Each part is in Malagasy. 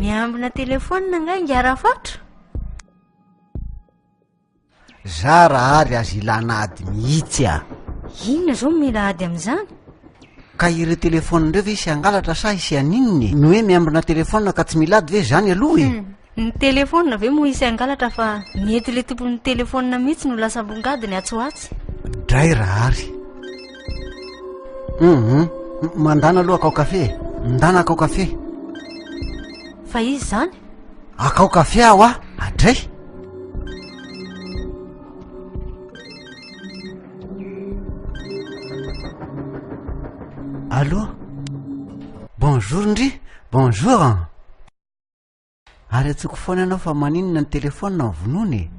Miambina telefaonina angaha ingahy Rafatra? Zara ary aza ilana ady mihitsy a! Inona izao no mila ady amin'izany? Ka ireo telefaonina ireo ve hisy hangalatra sa hisy haninona e? Ny hoe miambina telefaonina ka tsy mila ady ve izany aloha e? Ny telefaonina ve moa hisy hangalatra fa mety ilay tompon'ny telefaonina mihitsy no lasa ambongadiny atsy ho atsy. Dray Rahary. Hum, mandana aloha akao kafe e. Mandana akao kafe. Fa izy izany? Akao kafe aho ah, adray. Allô? Bonjour ndry, bonjour. Ary antsoko foana ianao fa maninona ny telefaonina no vonoina e?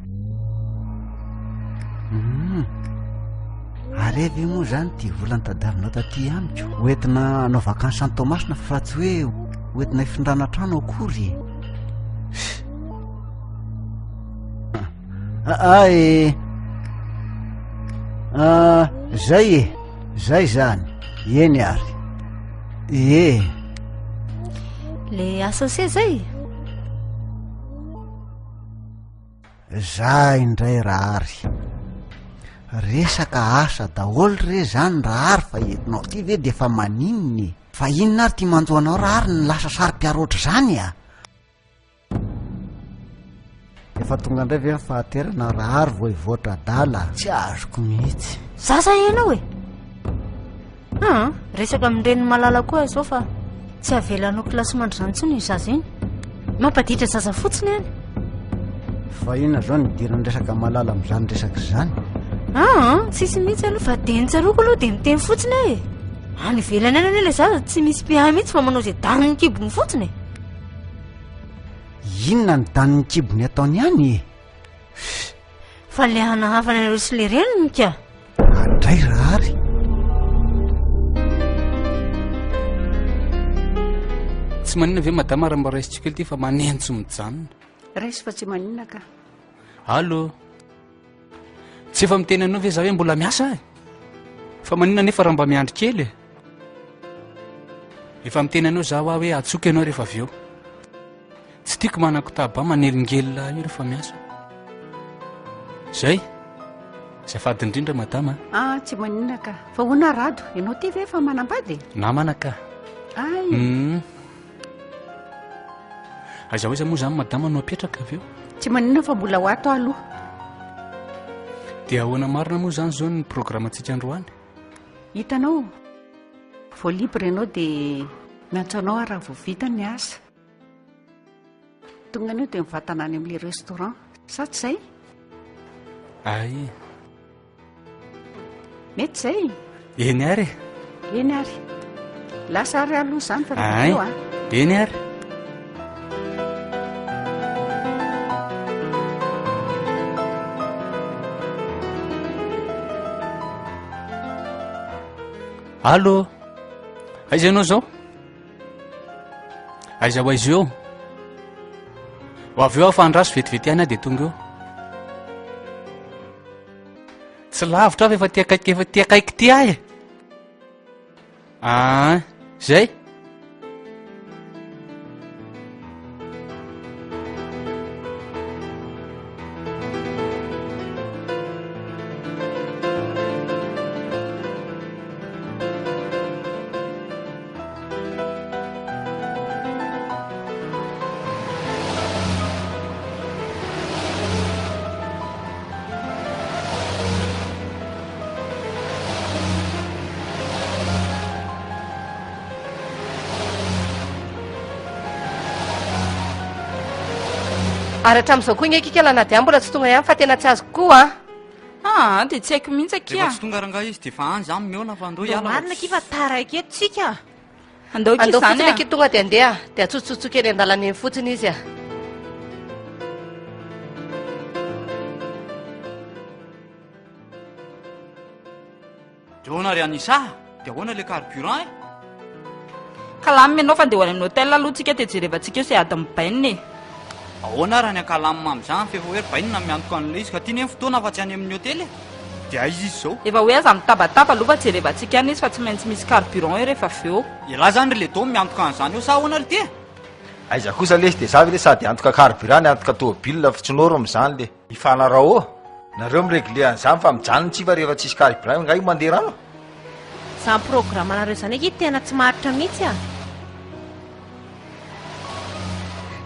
Hum. Ary ve moa zany ty vola notadiavinao taty amiko hoentina hanao vacances any Toamasina fa tsy hoe hoentina hifindrana trano akory e? Aa e! Ah, zay e! Zay zany. Eny ary. Ie. Le associé zay? Za indray Rahary. Resaka asa daholo re zany Rahary fa entinao aty ve de efa maninona e? Fa inona ary ty manjo anao Rahary ny lasa saro-piaro ohatr'izany a? Efa tonga indray ve ny fahaterana Rahary vao hivoatra adala? Tsy azoko mihitsy. Zaza ianao e! Aa, resaka amin'ny reniny malala koa izao fa tsy avela hanao kilasimandry izany intsony iny zaza iny. Mampaditra zaza fotsiny any. Fa inona izao ny idiran'ny resaka malala amin'izany resaka izany? Aa, tsisy mihitsy aloha fa dia ny tsaroako aloha dia miteny fotsiny aho e. Any ivelany any anie ilay zaza tsy misy mpiahy mihitsy fa manao izay danin'ny kibony fotsiny e. Inona ny danin'ny kibony ataony any e? Fa le hanahafana anareo sy le reniny ka. Adray Rahary. Tsy maninona ve madama raha mba raisintsika kely ity fa maneno tsy mijanona. Raiso fa tsy maninona ka. Allo. Tsy efa miteny anao ve za hoe mbola miasa e? Fa maninona nefa raha mba miandry kely e? Efa miteny anao za hoa hoe atsoiko ianao rehefa avy eo. Tsy tiako manakotaba manelingelina ahy io rehefa miasa. Zay. Azafady indrindra madama a. Ah, tsy maninona ka. Fa hoana Rado, ianao ty ve efa manambady e? Namana ka. Ay. Mm. Aiza ho aiza moa izany madama no apetraka avy eo? Tsy maninona fa mbola ho ato aho aloha. Dia ahoana marina moa izany izao ny programantsika androany? Hitanao, vao libre ianao dia miantso anao aho raha vao vita ny asa. Tonga anio dia mivantana any amin'ilay restaurant, sa tsy izay? Ay. Mety izay? Eny ary e. Eny ary. Lasa ary aloha izany fa rehefa avy eo a. Eny ary. Allô? Aiza ianao izao? Aiza ho aiza eo? Ho avy eo aho fa andraso vetivety ihany aho dia tonga eo. Tsy lavitra aho fa efa ty akaiky efa ty akaiky ty ahy e. Ah, zay. Ary hatramin'izao koa nge kika la Nadia mbola tsy tonga ihany fa tena tsy azoko koa an. Aa dia tsy haiko mihitsy akia. Rehefa tsy tonga rangahy izy dia efa any za mihaona fa andao hiala. Marina akia fa taraiky eto tsika. Andao akia Andao izany fotsiny a. akia tonga dia andeha dia atsotsotsoka eny an-dalana eny fotsiny izy a. Dia ahoana ry Anissa? Dia ahoana ilay carburant e? Calme ianao fa andeha ho any amin'ny hotel aloha tsika dia jerevantsika eo izay ady amin'ny bainina e. Ahoana ary any Ankalamina amin'izany fa efa hoe ry bainina miantoka an'ilay izy ka ty ne ny fotoana fa tsy any amin'ny hotely e. Dia aiza izy izao? Efa hoe aza mitabataba aloha fa jerevantsika any izy fa tsy maintsy misy carburant eo rehefa avy eo. Ialahy izany ry Ledo miantoka an'izany eo sa ahoana ry ty e? Aiza kosa lesy de za ve le sady antoka carburant ny antoka tôbile fa tsy norme zany le. Ifanarao ô! Nareo mi-regler an'izany fa mijanona tsy fa rehefa tsisy carburant nga io mandeha rano? Zany programme nareo zany akia tena tsy maharitra mihitsy a!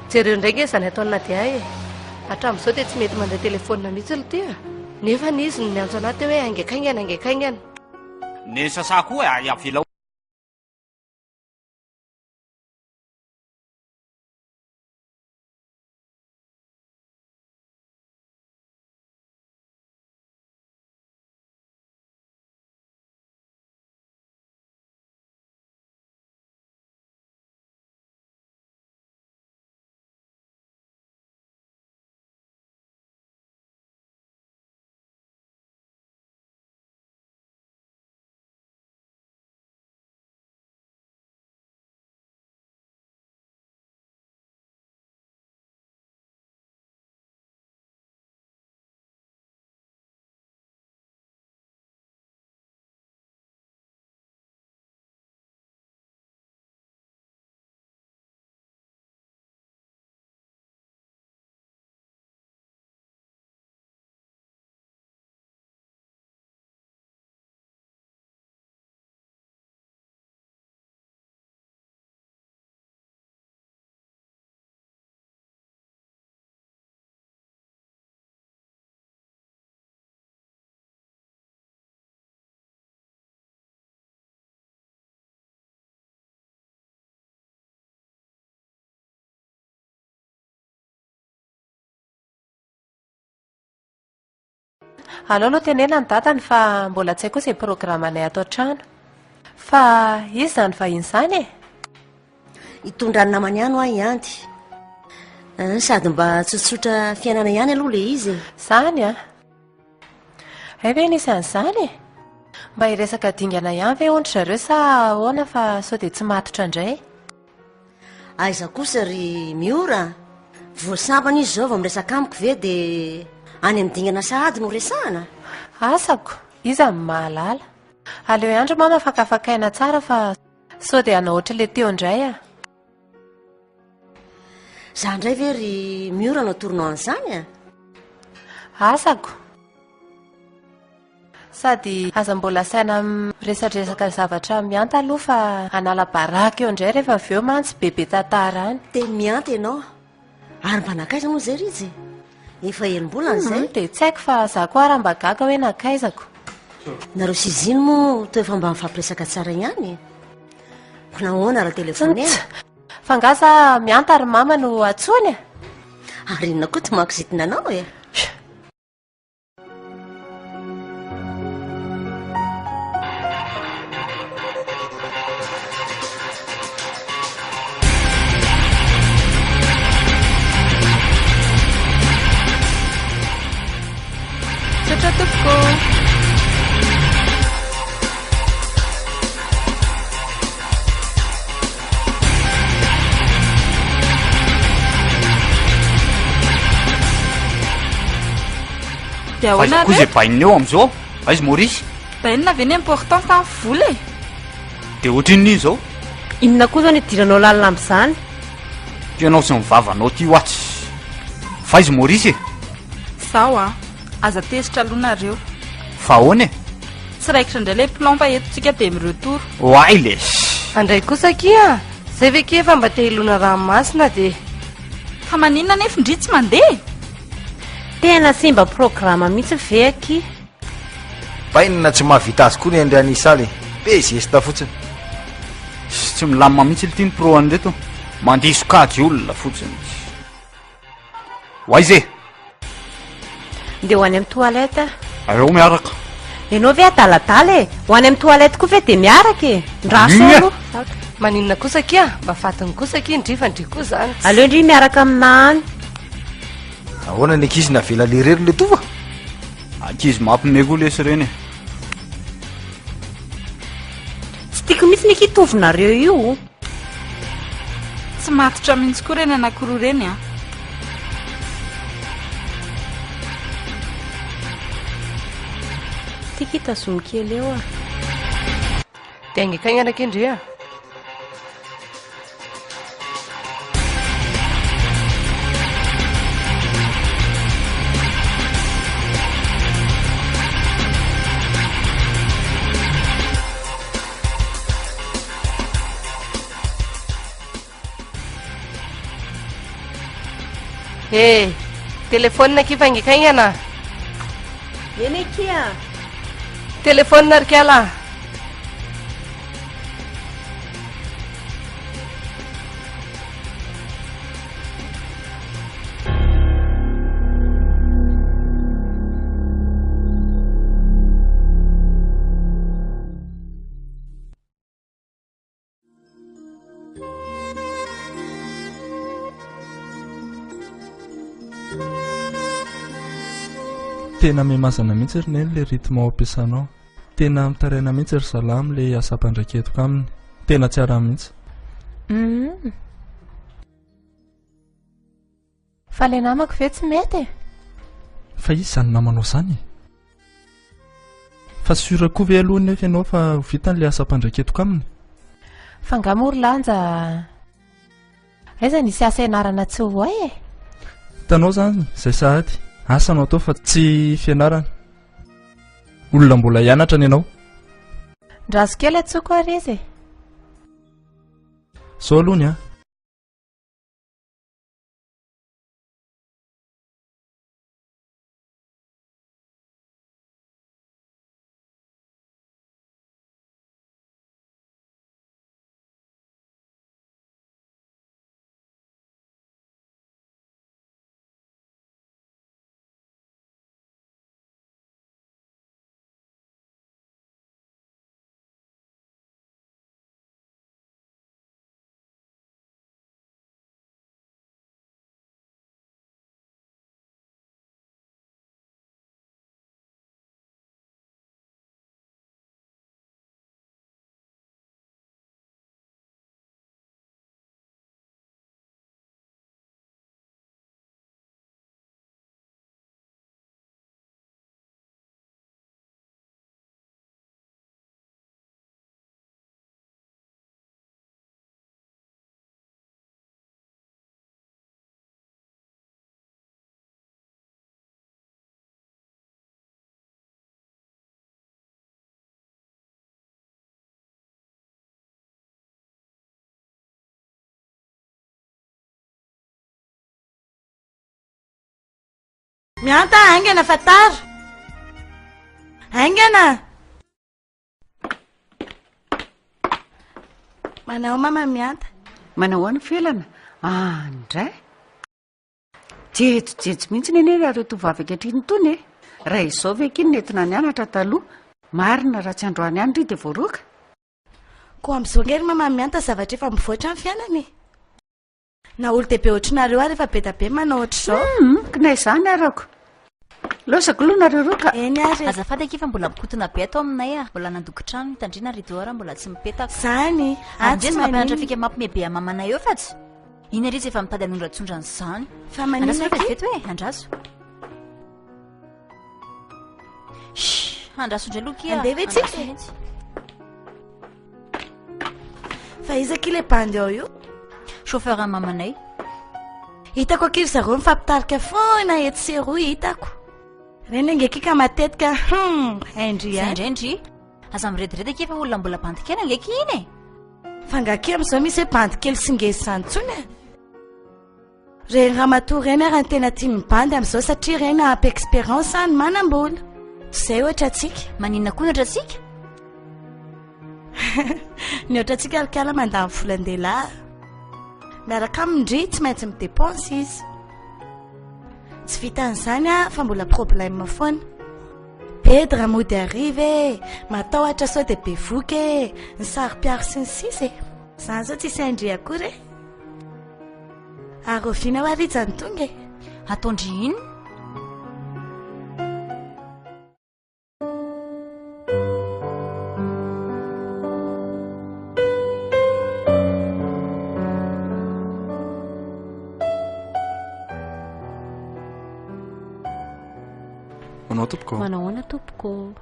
Jereo indray nge izany ataon'i Nadia e! Hatramin'izao dia tsy mety mandray telefaonina mihitsy ry ity a! Nefa izy no niantso anah teo hoe haingakaingana haingakaingana. Neny Sasa koa e, avelao. Aleo aloha tenena ny datany fa mbola tsy hay koa izay programanay ato an-trano. Fa iza izany vahiny izany e? Hitondra ny namany ihany hoa i Andy. Eh, sady mba tsotsotra fiainana ihany aloha le izy e. Zany an! Hay ve nisy an'izany e? Mba hiresaka dingana ihany ve hono ry zareo sa ahoana fa sao dia tsy matotra indray? Aiza kosa ry Miora a! Vao sambany izy izao vao miresaka amiko ve dia any amin'ny dingana sahady no resahana? Asako, iza no mahalala. Aleo ihany ry mama fakafakaina tsara fa sao dia hanao ohatr'ilay teo indray a! Za indray ve ry Miora no atoronao an'izany a? Asako. Sady aza mbola asaina miresadresaka zavatra mihanta aloha fa hanala baraka eo indray rehefa avy eo mantsy bebe tantara any. Teny mihanta ianao. Ary mba nankaiza moa izay Rija e? Efa enim-bolana izay. Dia tsy haiko fa za koa ara mba gaga hoe nankaizako. Nareo sy izy iny moa toa efa mba mifampiresaka tsara ihany e. Ko nahoana raha telefonena? Fa nga sa mihanta ry mama no antsoiny e? Ary inona koa ty mahakizitina anao e? Misaotra tompoko. Dia ahoana Aiza koa izay bainina eo amin'izao? Aiza Maurice? Bainina ve ny important sa ny vola e? Dia ohatrinona iny izao? Inona koa izao no idiranao lalina amin'izany? Ianao sy ny vavanao ty hoa tsy. Fa aiza Maurice e? Zao an, aza tezitra aloha nareo. Fa ahoana e? Tsy raikitra indray ilay plan fa eto tsika dia mi-retour. Oay lesy! Andray kosa akia! Zay ve akia efa mba te hilona ranomasina dia. Fa maninona anefa ndry tsy mandeha e? Tena simba programa mihitsy ve akia? Bainina tsy mahavita azy koa ny Andrianisala e! Be zesta fotsiny. Tsy milamina mihitsy ity ny pro an'ireto. Mandiso kajy olona fotsiny. Ho aiza e? Ndeha ho any amin'ny toilette aho. Aleo miaraka. Ianao ve adaladala e? Ho any amin'ny toilette koa ve dia miaraka e? Ndraso Inona? aloha. Maninona kosa akia? Mba fatiny kosa akia ndry fa ndry koa zany tsy. Aleo ndry miaraka aminà any. Ahoana ny ankizy navela lerery le tova? Ankizy mampime koa lesy ireny e. Tsy tiako mihitsy ny akia tovinareo io. Tsy matotra mihitsy koa ireny anankiroa ireny an. Tiako hitazomy kely eo ah. Dia haingakaingana akia ndry a. Eh, telefaonina akia fa haingankaingana. Eny akia. Telefaonina ry kala. Tena mihemazana mihitsy ry Neny le rythme ao ampiasanao. Tena mitaraina mihitsy ry zalahy amle asa ampandraiketiko aminy. Tena tsy arany mihitsy. Humm. Fa le namako ve tsy mety e? Fa iza izany namanao izany e? Fa sûr koa ve aloha nefa ianao fa ho vitany le asa ampandraiketiko aminy? Fa nga moa ry Lanja aiza nisy asa ianarana tsy ho hay e? Hitanao izany izay sahady, asa no atao fa tsy fianarana. Olona mbola hianatra ny anao. Ndraso kely antsoiko ary izy e. Zao aloha ny an. Mianta haingana fa tara. Haingana. Manao mama mianta. Manao ahoana Felana? Ah, ndray. Jejojejo mihitsy anie raha ireo tovovavy ankehitriny itony e. Raha izao ve akia no nentina nianatra taloha? Marina raha tsy androany ihany ry dia voaroaka. Koa amin'izao nge ry mama mianta zavatra efa mivoatra ny fiainana e. Na olon-dehibe ohatrinareo ary efa be da be manao ohatr'izao. Hum, kinay izany arako. Lozako aloha nareo roa ka. Eny ary e. Azafady akia fa mbola mikotona be ato aminay a. Mbola nandoko trano, mitandrina rideau raha mbola tsy mipetaka. Zany, Ary ndry izy mampianatra fika mampime be amamanay eo fa tsy. Iny ary izy efa mitady hanondratsondra an'izany. Fa maninona Andraso aloha akia? vetivety hoe, andraso. Shh, andraso indray aloha akia. Andeha ve tsika? Andraso mihitsy. Fa iza akia ilay bandy ao io? Chauffeur an'i mamanay. Hitako akia ry zareo mifampitarika foana etsy sy eroa hitako. Reny ange akia ka matetika hum, hain-dry Izay ihany. indray ndry. Aza mirediredy akia fa olona mbola bandy kely ange akia iny e. Fa nga akia amin'izao misy hoe bandy kely sy ngeza izany intsony e? Reny ramatoa reny ary no tena tian'ny bandy amin'izao satria reny ampy expérience no manam-bola. Tsy izay ohatra antsika. Maninona koa ny ohatra antsika? Ny ohatra antsika ry kala mandany volan-dehilahy. Miaraka aminy ndry tsy maintsy mi-dépense izy. Tsy vitan'izany ah, fa mbola problème foana. Bedy raha mody hariva e, matahotra sao dia bevoka e, ny saro-piaro sy ny sisa e. Izany izao tsisy hain-dry akory e. Ary oviana hoa Rija no tonga e? Ataon-dry inona? Manao tompoko. Manao ahoana tompoko?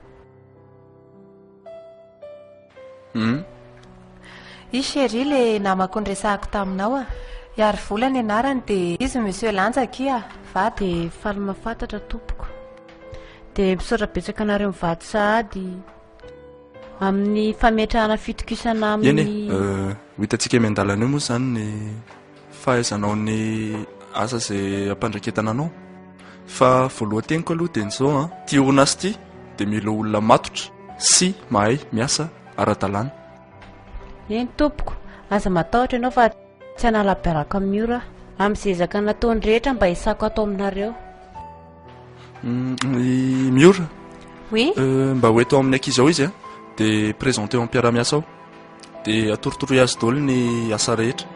Hum. I Chérie le namako niresahako taminao a. Iarivola ny anarany dia izy Monsieur Lanja akia vady. Dia faly mahafantatra tompoko. Dia misaotra betsaka anareo mivady sahady amin'ny fametrahana fitokisana Eny amin'ny. e, ho hitantsika miandalana eo moa izany ny fahaizanao ny asa izay ampandraiketana anao. Fa voalohan-teniko aloha dia ny izao an, ity orinasa ity dia mila olona matotra sy mahay miasa ara-dalàna. Eny tompoko, aza matahotra ianao fa tsy hanala baraka Miora aho. Amin'izay ezaka nataony rehetra mba hisako ato aminareo. I Miora? Oui? Mba ho eto amin'ny ankizy ao izy an, dia présenter-o am-piaraha-miasa ao. Dia atorotoroy azy daholo ny asa rehetra.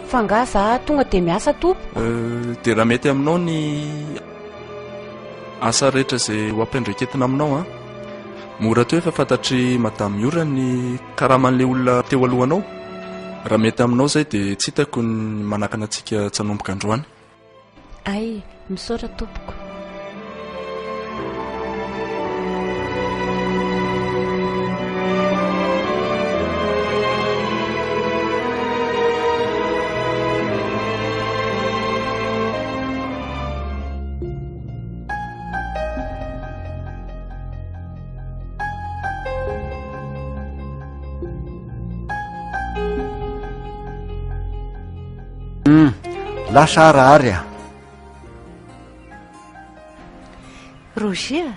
Fa angaha za tonga dia miasa tompoko? Dia raha mety aminao ny asa rehetra izay ho ampiandraiketina aminao an. Mora teo efa fantatr'i Madame Miora ny karaman'ilay olona teo alohanao. Raha mety aminao izay dia tsy hitako ny manakana antsika tsy hanomboka androany. Hay, misaotra tompoko. Hum, lasa ara ary a. Roger a,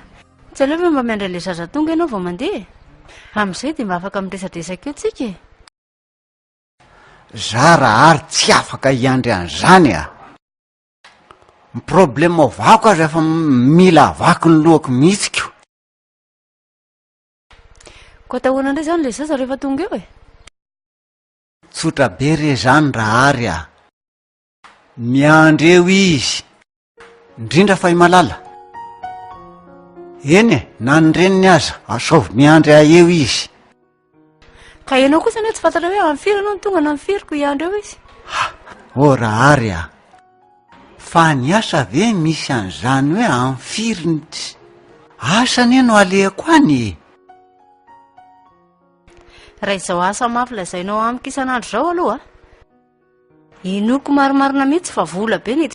tsy aleo ve mba miandry an'ilay zaza tonga ianao vao mandeha e? Amin'izay dia mba afaka miresadresaka eo tsika e. Za Rahary tsy afaka hiandry an'izany a. Ny problème ovako aza efa mila avaky ny lohako mihitsy ko. Koa atao ahoana indray izany ilay zaza rehefa tonga eo e? Tsotra be re zany Rahary a! Miandry eo izy, indrindra fa i Malala. Eny e, na ny reniny aza, asaovy miandry ahy eo izy. Ka ianao kosa anie tsy fantatra hoe amin'ny firy ianao no tonga na amin'ny firy ko hiandry eo izy. Ha! Oh Rahary a! Fa ny asa ve misy an'izany hoe amin'ny firy ny tsy. Asa anie no alehako any e! Raha izao asa mafy lazainao amiko isan'andro izao aloha, inoako marimarina mihitsy fa vola be ny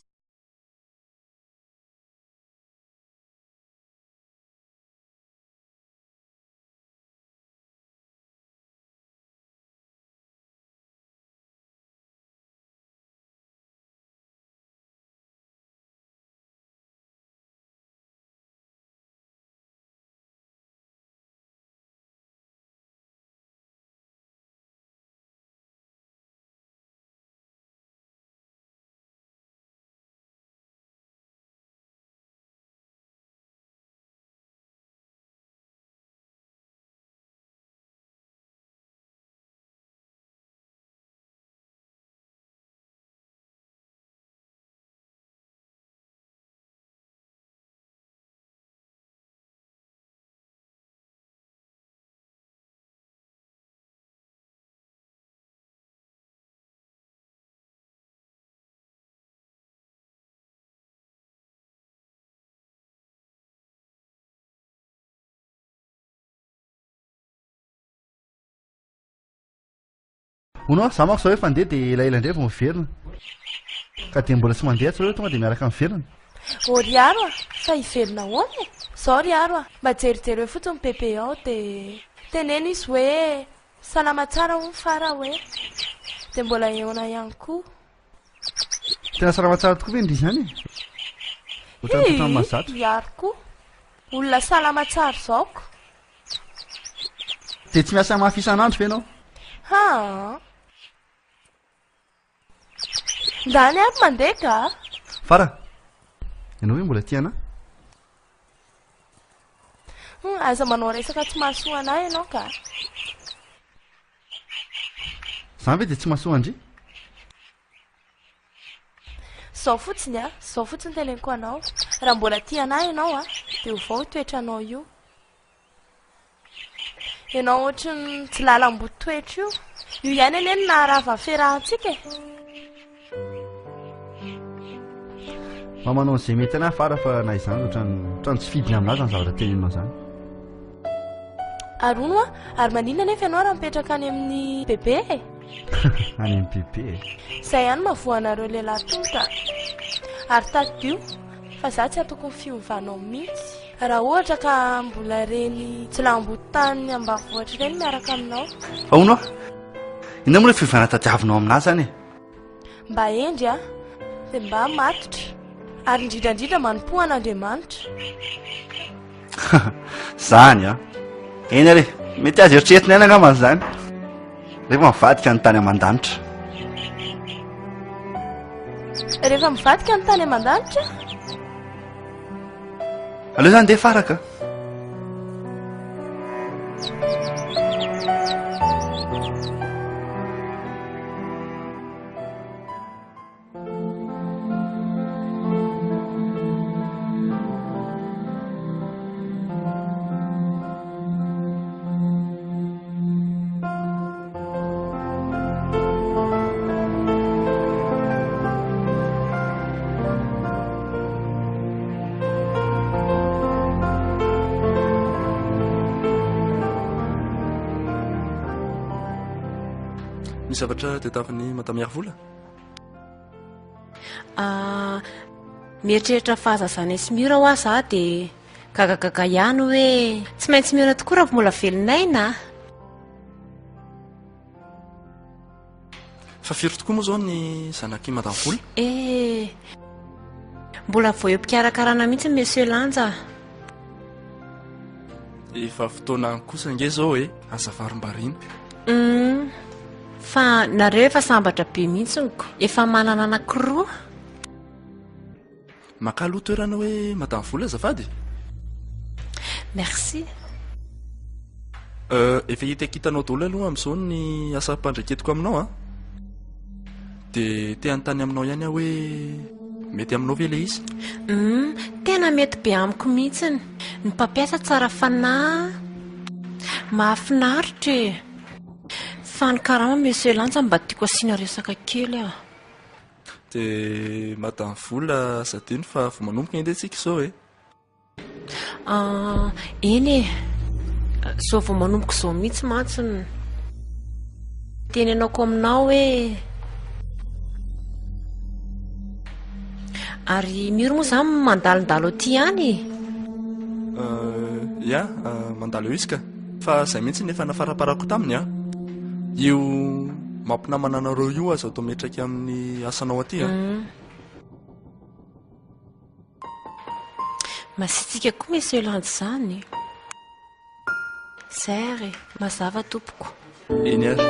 Hono hoa, za manko zao efa handeha dia elaela indray vao miverina. Ka dia mbola tsy mandeha tsy hoe tonga dia miaraka miverina. Ô ry Aro a! Fa hiverina ahoana e? Zao ry Aro a! Mba jerijereo fotsiny bebe ao dia teneno izy hoe salama tsara hono Fara hoe. Dia mbola eona ihany koa. Tena salama tsara tokoa ve ndry izany e? Ohatran'ny Hi! ohatran'ny mahazatra. I Aro koa. Olona salama tsara izao ko. Dia tsy miasa mafy isan'andro ve ianao? Haa. Ndany ary mandeha ka. Fara, ianao ve mbola tia anà? Hum, aza manao resaka tsy mahasoa anà ianao ka. Zany ve dia tsy mahasoa an-dry? Zao fotsiny a, zao fotsiny teneniko anao, raha mbola tia anà ianao a, dia ovao io toetranao io. Ianao ohatry ny tsy lalam-boa toetra io. Io ihany anie no naharava ny fiarahantsika e. Mba manao an'izay mety anah Fara fa na izany ohatran'ny ohatran'ny tsy fidiny aminah izany zavatra teneninao izany. Ary hono hoa, ary maninona anefa ianao raha mipetraka any amin'ny bebe e? Any amin'ny bebe e. Izay ihany mahavoa anareo lehilahy tony ka. Ary tadidio fa za tsy hatoky ny fiovanao mihitsy. Raha ohatra ka mbola ireny jiolahimboto tany ambanivohitra ireny miaraka aminao. Fa hono hoa, inona moa ilay fiovana tadiavinao aminah izany e? Mba hendry a, dia mba matotra, ary indrindra indrindra manompoa an'Andriamanitra. Zany a! Eny ary e, mety azo eritreretina ihany angamba izany. Rehefa mivadika ny tany aman-danitra. Rehefa mivadika ny tany aman-danitra? Aleo zany ndeha faraka. Misy zavatra tadiavin'i Madame Iarivola? Ah, mieritreritra fahazazana sy Miora hoa za dia gagagaga ihany hoe tsy maintsy mihaona tokoa raha vao mbola velon'aina a. Fa firy tokoa moa izao ny zanak'i Madame Vola? Eh, mbola vao eo am-pikarakarana mihitsy Monsieur Lanja a. Efa fotoanany kosa ange izao e, aza varimbariana. Hum, fa nareo efa sambatra be mihitsy ko, efa manana anankiroa. Maka aloha toerana hoe Madame Vola azafady e. Merci. Euh, efa hitakitanao daholo aloha amin'izao ny asa ampandraiketiko aminao an. Dia te hanontany aminao ihany aho hoe mety aminao ve ilay izy? Hum, tena mety be amiko mihitsiny. Ny mpampiasa tsara fanahy, mahafinaritra e. Fa ny karama Monsieur Lanja mba tiako asiana resaka kely ah. Dia Madame Vola aza adino fa vao manomboka anie tsika izao e. Ah, eny e. Izao vao manomboka izao mihitsy mantsy no tenenako aminao hoe ary Mioro moa izany mandalondalo aty ihany e. Euh, ya, mandalo eo izy ka. Fa izay mihitsy no efa nafaraparako taminy an. Io mampinamana anareo io aza atao miantraika amin'ny asanao aty an. Mm. Masiatsiaka koa Monsieur Landy izany. Zay ary e, mazava tompoko. Eny ary.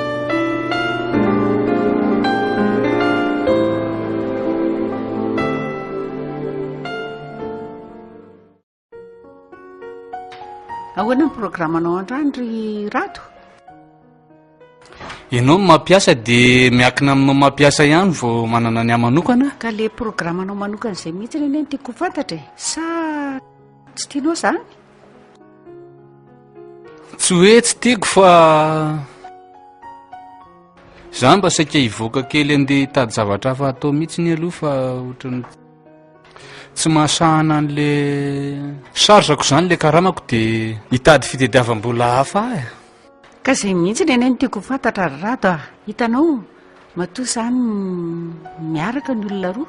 Ahoana ny programanao androany ry Rado? Ianao no mampiasa dia miankina aminao mampiasa ihany vao manana ny ahy manokana. Ka le programanao manokana izay mihitsy anie no tiako ho fantatra e. Sa tsy tianao izany? Tsy hoe tsy tiako fa za mba saika hivoaka kely andeha hitady zavatra hafa atao mihitsy ny aloha fa ohatran'ny Tsy mahasahana an'le charge-ko izany le karamako dia hitady fitediavam-bola hafa aho e. Ka izay mihitsy ny anay no tiako ho fantatra ry Rado a! Hitanao, matoa izany miaraka ny olona roa.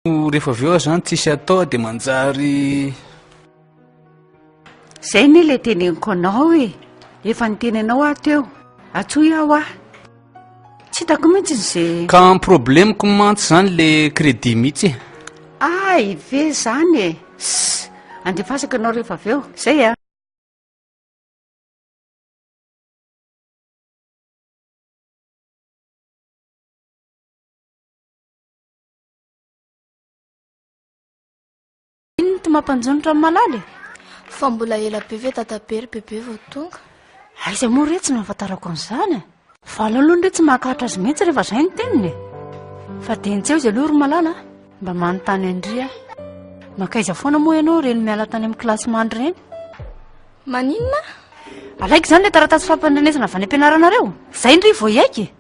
Rehefa avy eo aho zany tsisy atao dia manjary. Zay anie le teneniko anao e! Efa niteny anao aho teo, antsoy aho ah! Tsy hitako mihitsy izay. Ka ny problemiko mantsy zany le crédit mihitsy e. Ay ve zany e! Sss! Andefasako ianao rehefa avy eo. Zay a! Inona ity mampanjonitra an'i Malala e? Fa mbola ela be ve dadabe ry bebe vao tonga? Aiza moa re tsy no ahafantarako an'izany e? Valo aloha ndry tsy mahakatra azy mihitsy rehefa izay ny teniny e! Fa dia ny tsy eo izy aloha ry Malala a! Mba manontany an-dry aho. Mankaiza foana moa ianao ireny miala tany amin'ny kilasy mandry ireny? Maninona? Alaiko izany ilay taratasy fampandrenesana avy any am-pianaranareo? Izay ndry vao hiaiky e!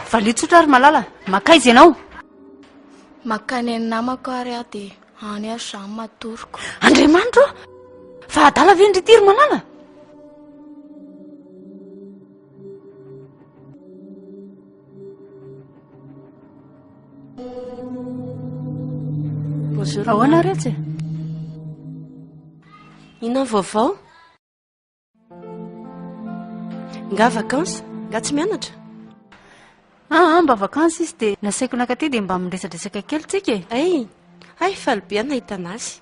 Valio tsotra ry Malala, mankaiza ianao? Mankany amin'ny namako ary aho dia any ary izaho no matoriko. Andriamanitra ô! Fa adala ve ndry ity ry Malala? Bonjour. Ahoana retsy e? Inona ny vaovao? Nga vacances? Nga tsy mianatra? Ah, mba vacances izy dia nasaiko nakaty dia mba miresadresaka kely tsika e. Hay, hay faly be aho nahita anazy.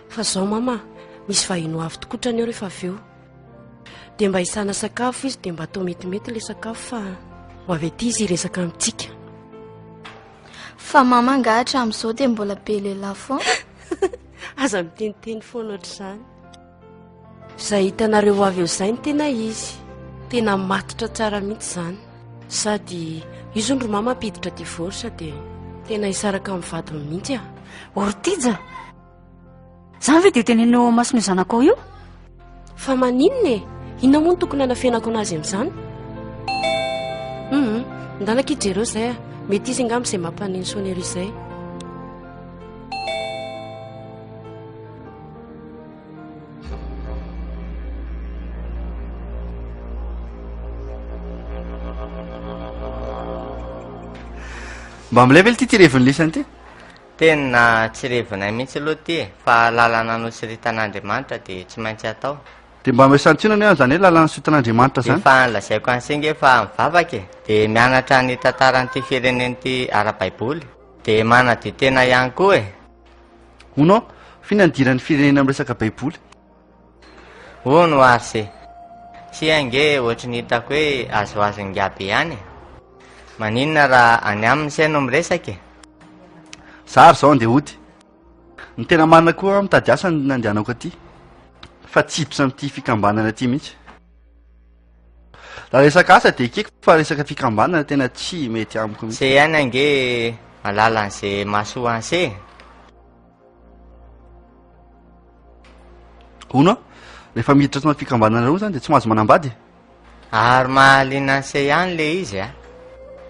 Fa zao mama, misy vahiny ho avy tokoa trany eo rehefa avy eo. Dia mba hisana sakafo izy dia mba atao metimety ilay sakafo fa ho avy aty izy hiresaka amintsika. Fa mama angaha hatramin'izao dia mbola be lehilahy foana? Aza miteniteny foana ohatr'izany. Izay hitanareo ho avy eo izay no tena izy. Tena matotra tsara mihitsy izany. Sady izy hono ry mama hampiditra divorce dia tena hisaraka amin'ny vadiny mihitsy ah. Ortija! Izany ve dia tenenina eo imason'io zanakao io? Fa maninona e? Inona moa no tokony hanafenako anazy amin'izany? Hum, ndana akia jereo izay ah. Mety izy angamba izay mampaneno sonnerie izay. Mba milay ve ity ity revin'ny lisany ity? Tena tsy revinay mihitsy aloha ity e, fa lalana nosoritan'Andriamanitra dia tsy maintsy atao. Dia mba omeo santionany aho izany hoe lalana nosoritan'Andriamanitra izany. Efa nolazaiko an'i Singa fa mivavaka e, dia mianatra ny tantaran'ity firenena ity ara-baiboly, dia manadio tena ihany koa e. Hono aho, f'inona ny idiran'ny firenena amin'ny resaka baiboly? Hono ary se! Tsy ange ohatry ny hitako hoe azoazon'i Be ihany e! Maninona raha any aminy se no miresaka e? Za ary zao andeha hody. Ny tena marina koa aho mitady asa no nandehanako aty. Fa tsy hiditra amin'ity fikambanana ity mihitsy. Raha resaka asa dia ekeko fa resaka fikambanana tena tsy mety amiko mihitsy. Se ihany ange mahalala an'ze mahasoa an'se e! Hono aho, rehefa miditra ato anaty fikambanana ireo zany dia tsy mahazo manambady e? Ary mahaliana an'se ihany le izy a!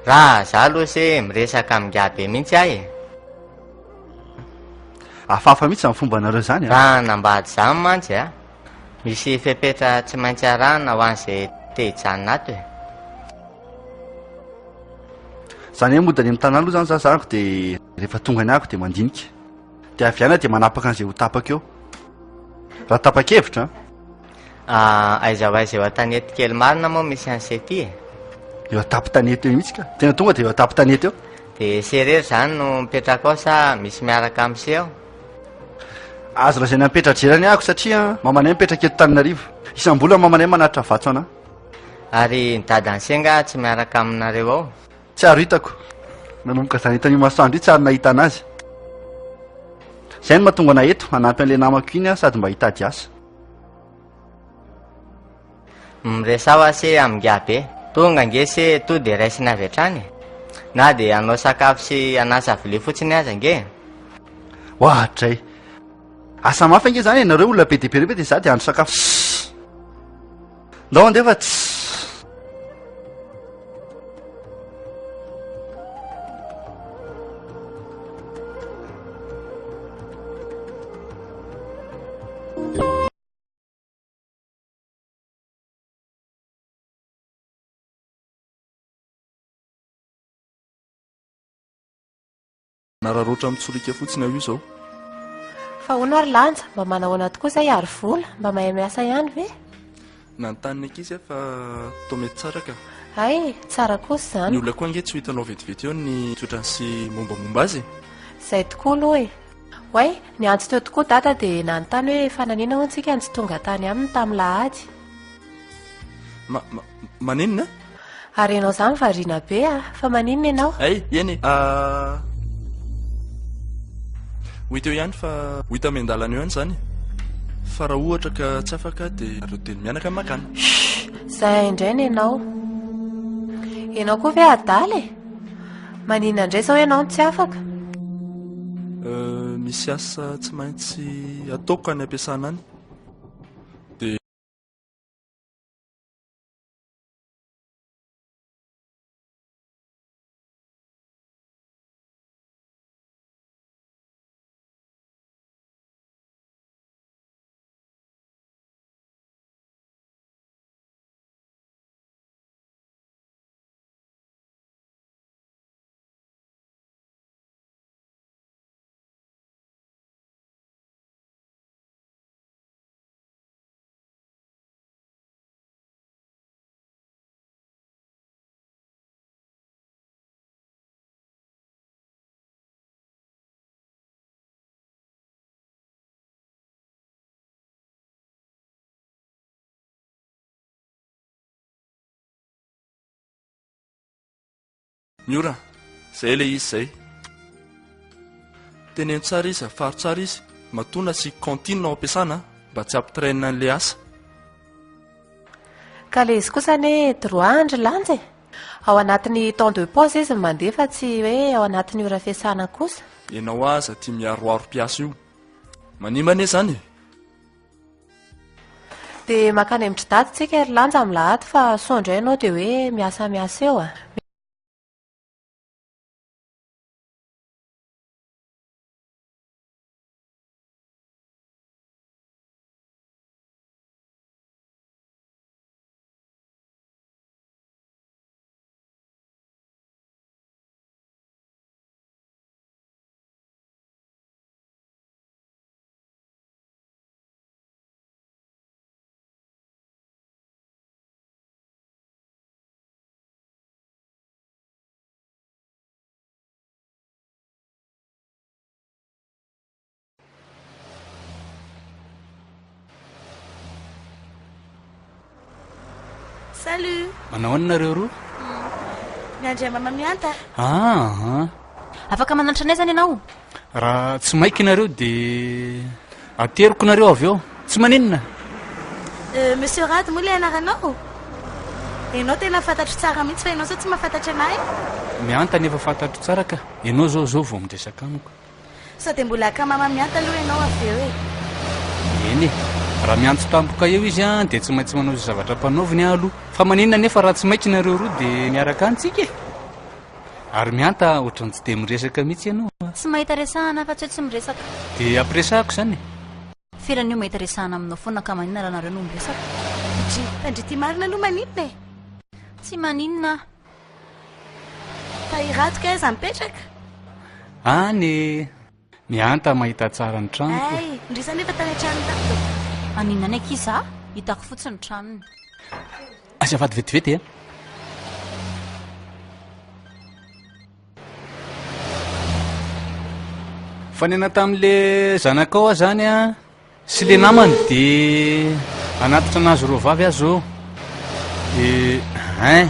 Raha za aloha se miresaka amin'ingahy be mihitsy aho e! Hafahafa mihitsy zany fombanareo zany a! Raha hanambady zany mantsy a! Misy fepetra tsy maintsy arahina ho an'izay te hijanona ato e! Zany hoe mody any amin'ny tanàna aloha zany za zanako dia rehefa tonga any ahako dia mandinika. Dia avy any aho dia manapaka an'izay ho tapaka eo. Raha tapa-kevitra an! Ah, aiza ho aiza eo an-tanety kely marina moa misy an'i Sety e? Eo an-tampon-tanety eo mihitsy ka. Tena tonga dia eo an-tampon-tanety eo. Dia se irery izany no mipetraka ao sa misy miaraka amin'i se ao? Azo lazaina mipetra-drerany ahako satria mamanay mipetraka eto Tananarivo. Isam-bolana mamanay manatitra vatso anah. Ary ny dadan'i se nga tsy miaraka aminareo ao? Tsy ary hitako. Nanomboka za nahita an'io masoandro io tsy ary nahita anazy. Zay no mahatonga anah eto, hanampy an'ilay namako iny aho sady mba hitady asa. Miresaha se amin'ingahy be. Tonga ange se to dia raisina avy hatrany e. Na dia hanao sakafo sy hanasa vilia fotsiny aza ange e. Oadray. Asa mafy ange zany e, nareo olona be dia be ireo ve dia za dia handro sakafo sy. Ndao andeha fa tsy. Manararaotra mitsoriaka fotsiny aho io izao. Fa hono ary Lanja, mba manahoana tokoa izay ary vola, mba mahay miasa ihany ve? Nanontany ny ankizy aho fa toa mety tsara ka. Hay, tsara kosa izany. Ny olona koa ange tsy ho hitanao vetivety eo ny toetrany sy mombamomba azy e. Izay tokoa aloha e. Oay, niantso teo tokoa Dada dia nanontany hoe fa naninona hono tsika no tsy tonga tany aminy tamin'ny lahady. Ma, ma, maninona? Ary ianao izany variana be a! Fa maninona ianao? Hay, eny e. Ah, ho hita eo ihany fa ho hita miandalana eo ihany izany e. Fa raha ohatra ka tsy afaka dia nareo telo mianaka makany. Shh! Zay indray ny ianao. Ianao koa ve adala e? Maninona indray izao ianao no tsy afaka? Euh, misy asa tsy maintsy ataoko any am-piasana any. Dia Miora, zay ilay izy zay. Teneno tsara izy, afaro tsara izy, matoa nasiako cantine ao am-piasana mba tsy hampi-traîne an'ilay asa. Ka le izy kosa anie droit an ry Lanja e! Ao anatin'ny temps de pause izy no mandeha fa tsy hoe ao anatin'ny ora fiasana kosa. Ianao aza tia miharoharo mpiasa io. Manimba anie izany e! Dia mankany amin-dry Dada tsika ry Lanja amin'ny lahady fa sao indray ianao dia hoe miasa miasa eo a! Salut. Manao ahoana nareo roa? Miandry an'i Mama Mianta. Ah, ah. Afaka mananatra anay zany ianao? Raha tsy maika nareo de ateriko nareo avy eo. Tsy maninona. Euh, Monsieur Rado moa ilay anaranao? Ianao tena fantatro tsara mihitsy fa ianao sao tsy mahafantatra anah e? Mianta nefa fantatro tsara ka. Ianao zao zao vao miresaka amiko. Sao dia mbola haka Mama Mianta aloha ianao avy eo e? Eny e. Raha miantso tampoka eo izy an, dia tsy maintsy manao izay zavatra ampanaoviny aho aloha. Fa maninona anefa raha tsy maika nareo roa dia miaraka any tsika e? Ary Mianta ohatran'ny tsy dia miresaka mihitsy ianao a. Tsy mahita resahana afa-tsy hoe tsy miresaka. Dia ampiresahako izany e. Felana io mahita resahana aminao foana ka maninona raha nareo no miresaka? Dry, fa ndry ty marina aloha maninona e? Tsy maninona aho. Fa i Rado kay aiza mipetraka? Any e! Mianta mahita tsara ny tranoko. Hay, ndry zany efa tany an-tranon'i Rado? Maninona any akia za? Hitako fotsiny ny tranony. Azafady vetivety e! Fanena tamin'le zanakao aho zany a sy le namany de hanatitra anazy roa vavy aho zao de hein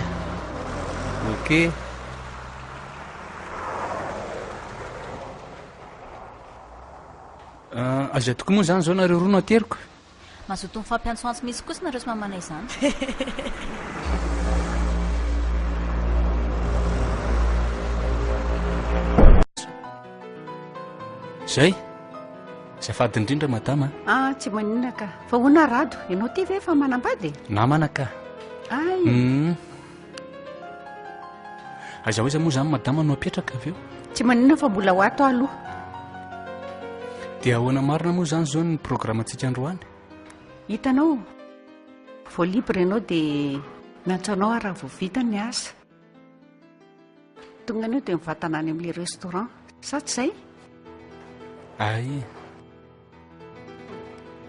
ok ah, aiza tokoa moa zany zao nareo roa no ateriko Mazoto mifampiantsoantso mihitsy kosa nareo sy mamanay izany. Zay. Azafady indrindra madama a. Ah, tsy maninona ka. Fa hoana Rado, ianao ty ve efa manambady e? Namana ka. Ay. Mm. Aiza ho aiza moa izany madama no apetraka avy eo? Tsy maninona fa mbola ho ato aho aloha. Dia ahoana marina moa izany izao ny programantsika androany? Hitanao, vao libre ianao dia miantso anao aho raha vao vita ny asa. Tonga anio dia mivantana any amin'ilay restaurant, sa tsy izay? Ay.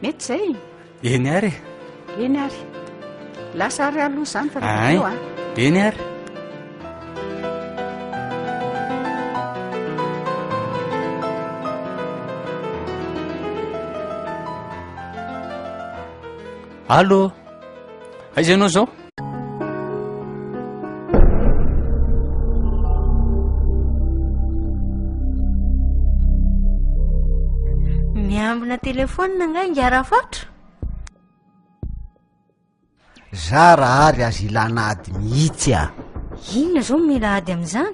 Mety izay? Eny ary e. Eny ary. Lasa ary aloha izany fa rehefa avy eo a. Eny ary. Allô? Aiza ianao izao? Miambina telefaonina angaha ingahy Rafatra? Zara ary aza ilana ady mihitsy a! Inona izao no mila ady amin'izany?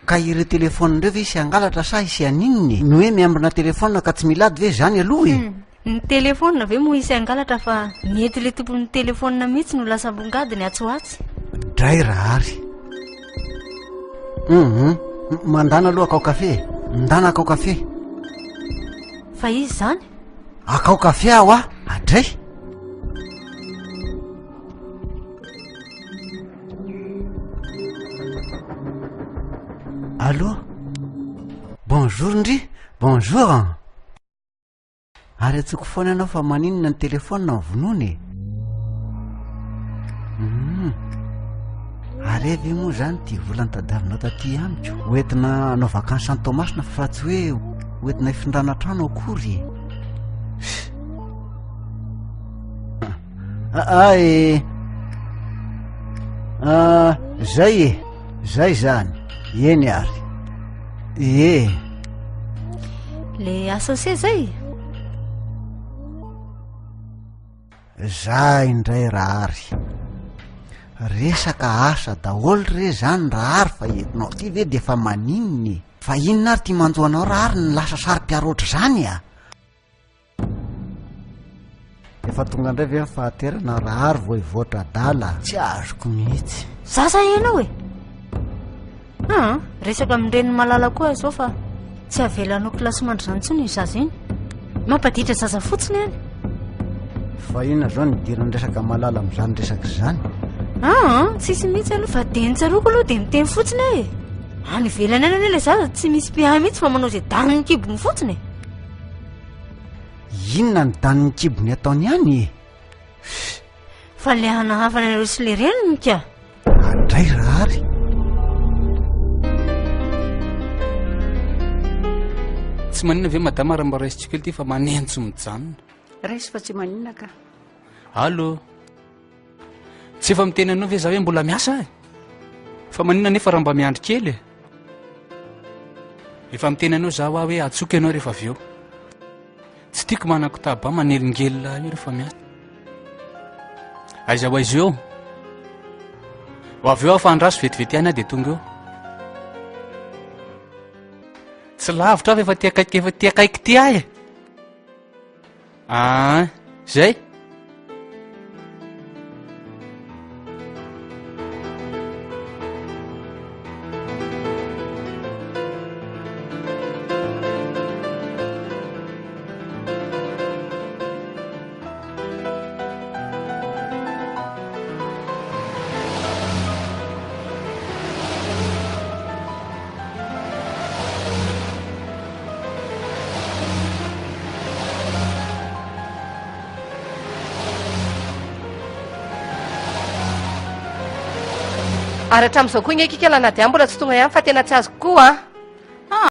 Ka ireo telefaonina ireo ve hisy hangalatra sa hisy haninona e? Ny hoe miambina telefaonina ka tsy mila ady ve izany aloha e? Hmm, Ny telefaonina ve moa hisy hangalatra fa mety ilay tompon'ny telefaonina mihitsy no lasa ambongadiny atsy ho atsy. Dray Rahary. Hum, mandana aloha akao kafe e. Ndana akao kafe. Fa iza izany? Akao kafe aho ah, adray. Allô? Bonjour ndry, bonjour. Ary antsoiko foana ianao fa maninona ny telefaonina no vonoina e? Hum. Ary ve moa izany ity vola notadiavinao taty amiko hoentina hanao vakansy any Toamasina fa tsy hoe hoentina hifindrana trano akory e? Ah, ah e. Ah, zay e, zay zany, eny ary. Ie. Le associé zay? Za indray Rahary. Resaka asa daholo re zany Rahary fa entinao aty ve de efa maninona e? Fa inona ary ty manjo anao Rahary ny lasa saro-piaro ohatr'izany a? Efa tonga indray ve ny fahaterana Rahary vao hivoatra adala? Tsy azoko mihitsy. Zaza ianao e! Aa, resaka amin'ny reniny malala koa izao fa tsy avela hanao kilasimandry izany intsony iny zaza iny. Mampaditra zaza fotsiny any. Fa inona izao ny idiran'ny resaka malala amin'izany resaka izany? Aa, tsisy mihitsy aloha fa dia ny tsaroako aloha dia miteny fotsiny aho e. Any ivelany any anie ilay zaza tsy misy mpiahy mihitsy fa manao izay danin'ny kibony fotsiny e. Inona ny danin'ny kibony ataony any e? Fa le hanahafana anareo sy le reniny ka. Adray Rahary. Tsy maninona ve madama raha mba raisintsika kely ity fa maneno tsy mijanona. Raiso fa tsy maninona ka. Allo. Tsy efa miteny anao ve za hoe mbola miasa e? Fa maninona nefa raha mba miandry kely e? Efa miteny anao za hoa hoe atsoiko ianao rehefa avy eo. Tsy tiako manakotaba manelingelina io rehefa miasa. Aiza ho aiza eo? Ho avy eo aho fa andraso vetivety ihany aho dia tonga eo. Tsy lavitra aho fa efa ty akaiky efa ty akaiky ty ahy e. Aa, zay? Ary hatramin'izao koa nge kika la Nadia mbola tsy tonga ihany fa tena tsy azoko koa an!